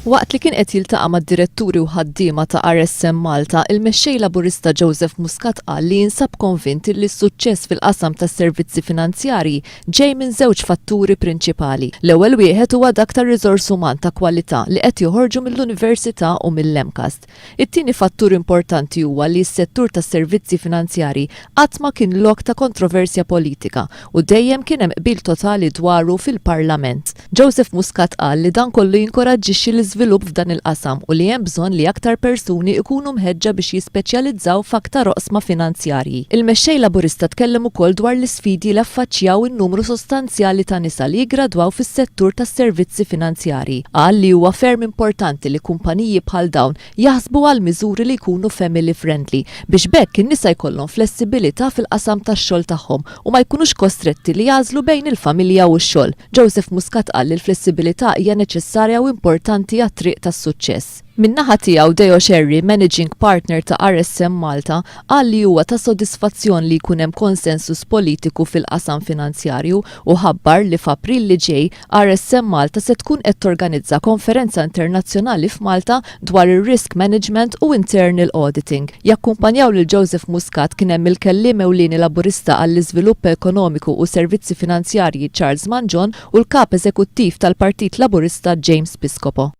Waqt li kien qed jiltaqa' mad-diretturi u ħaddiema ta' RSM Malta, il-Mexxej Laburista Joseph Muscat qal li jinsab konvint li s-suċċess fil-qasam tas-servizzi finanzjarji ġej minn żewġ fatturi prinċipali. L-ewwel wieħed huwa dak tar-riżors uman ta' kwalità li qed joħorġu mill-Università u mill-MCAST. It-tieni fattur importanti huwa li s-settur tas-servizzi finanzjarji qatt ma kien lok ta' kontroversja politika u dejjem kien hemm qbil totali dwaru fil-Parlament. Joseph Muscat qal li dan kollu jinkoraġġixxi l-iżvilupp f'dan il-qasam u li hemm bżonn li aktar persuni jkunu mħeġġa biex jispeċjalizzaw f'aktar oqsma finanzjarji. Il-Mexxej Laburista tkellem ukoll dwar l-isfidi li affaċċjaw in-numru sostanzjali ta' nisa li jiggradwaw fis-settur tas-servizzi finanzjarji. Qal li huwa ferm importanti li kumpaniji bħal dawn jaħsbu għal miżuri li jkunu family friendly biex b'hekk in-nisa jkollhom flessibilità fil-qasam tax-xogħol tagħhom u ma jkunux kostretti li jagħżlu bejn il-familja u x-xogħol. Joseph Muscat qal li l-flessibilità hija neċessarja u importanti għat-triq tas-suċċess. Min-naħa tiegħu Deo Scerri, Managing Partner ta' RSM Malta, qal li huwa ta' sodisfazzjon li jkun hemm konsensus politiku fil-qasam finanzjarju u ħabbar li f'April li ġej RSM Malta se tkun qed torganizza konferenza internazzjonali f'Malta dwar ir-risk management u internal auditing. Jakkumpanjaw lil Joseph Muscat kien hemm il-Kelliem Ewlieni Laburista għall-Iżvilupp Ekonomiku u Servizzi Finanzjarji Charles Mangion u l-Kap Eżekuttiv tal-Partit Laburista James Piscopo.